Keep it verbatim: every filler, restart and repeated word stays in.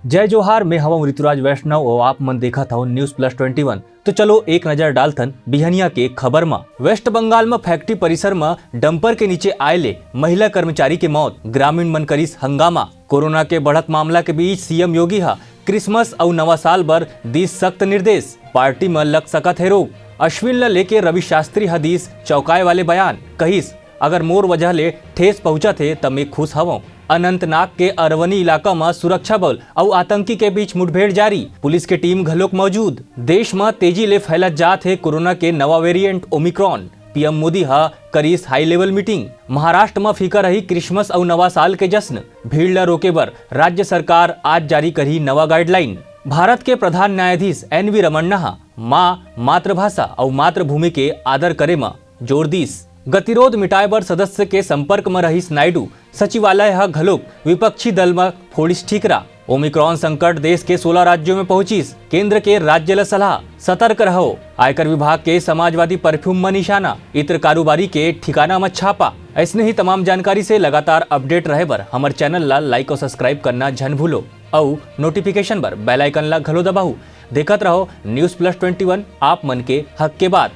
जय जोहार, मैं हवं ऋतुराज वैष्णव और आप मन देखत हव News Plus Twenty One। तो चलो एक नजर डालथन बिहनिया के खबर म। वेस्ट बंगाल म फैक्ट्री परिसर म डंपर के नीचे आए ले महिला कर्मचारी के मौत, ग्रामीण मन करिस हंगामा। कोरोना के बढ़त मामला के बीच सीएम योगी ह क्रिसमस अउ नवा साल बर दीस सख्त निर्देश, पार्टी म लग सकत हे रोक। अश्विन ल लेके रवि शास्त्री ह दीस चौंकाए वाले बयान, कहिस, अगर मोर वजह ले ठेस पहुंचत हे, त मैं खुश हवं। अनंतनाग के अरवनी इलाका म सुरक्षा बल अउ आतंकी के बीच मुठभेड़ जारी, पुलिस के टीम घलोक मौजूद। देश म तेजी ले फैलत जात हे कोरोना के नवा वेरिएंट ओमिक्रॉन। पीएम मोदी ह करिस हाई लेवल मीटिंग। महाराष्ट्र म फीका रही क्रिसमस अउ नवा साल के जश्न। भीड़ ल रोके बर राज्य सरकार आज जारी करही नवा गाइडलाइन। भारत के प्रधान न्यायाधीश एन वी रमन्ना ह मां, मातृभाषा अउ मातृभूमि के आदर करे म जोर दीस। गतिरोध मिटाए बर सदस्य के संपर्क म रहिस नायडू। सचिवालय ह घलोक विपक्षी दल म फोड़िस ठीकरा। ओमिक्रॉन संकट देश के सोलह राज्यों में पहुंचिस, केंद्र के राज्य ल सलाह, सतर्क रहो। आयकर विभाग के समाजवादी परफ्यूम म निशाना, इत्र कारोबारी के ठिकाना म छापा। अइसने ही तमाम जानकारी से लगातार अपडेट रहे बर हमर चैनल ला लाइक और सब्सक्राइब करना झन भूलो, अउ नोटिफिकेशन बर बेल आइकन ला घलो दबाहू। देखत रहो News Plus Twenty One, आप मन के हक के बात।